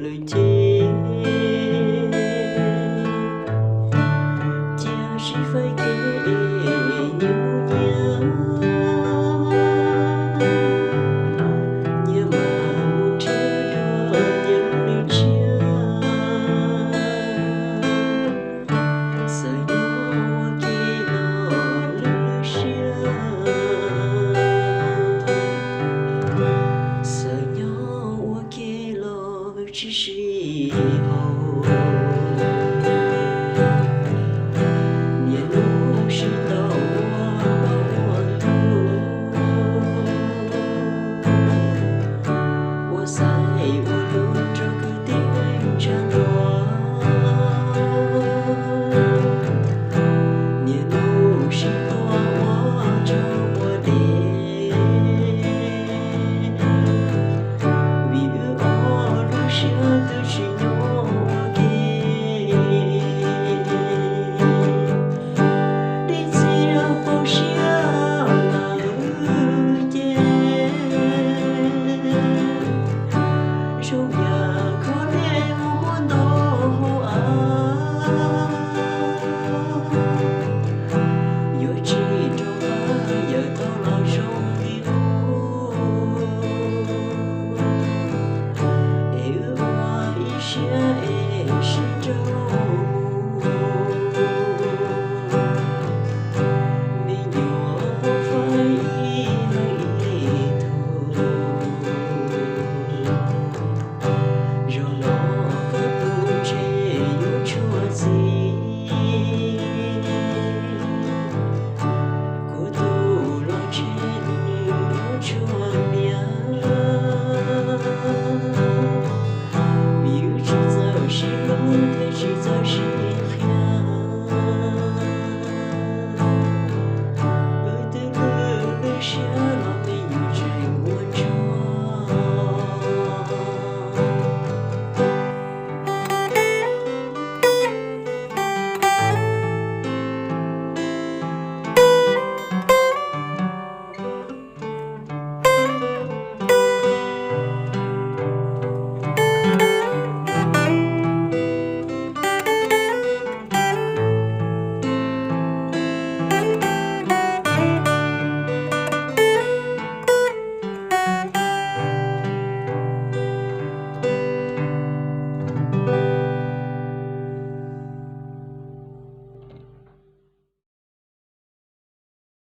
lawm ces cia sib faib kev es nyias mus nyias, nyias mam mus nrhiav dua nyias lub neej tshiab. Xav nyob ua ke los lwj lwj siab, xav nyob ua ke los tsis sib haum. Niaj hnub sib ntaus ua ua tus, ua xav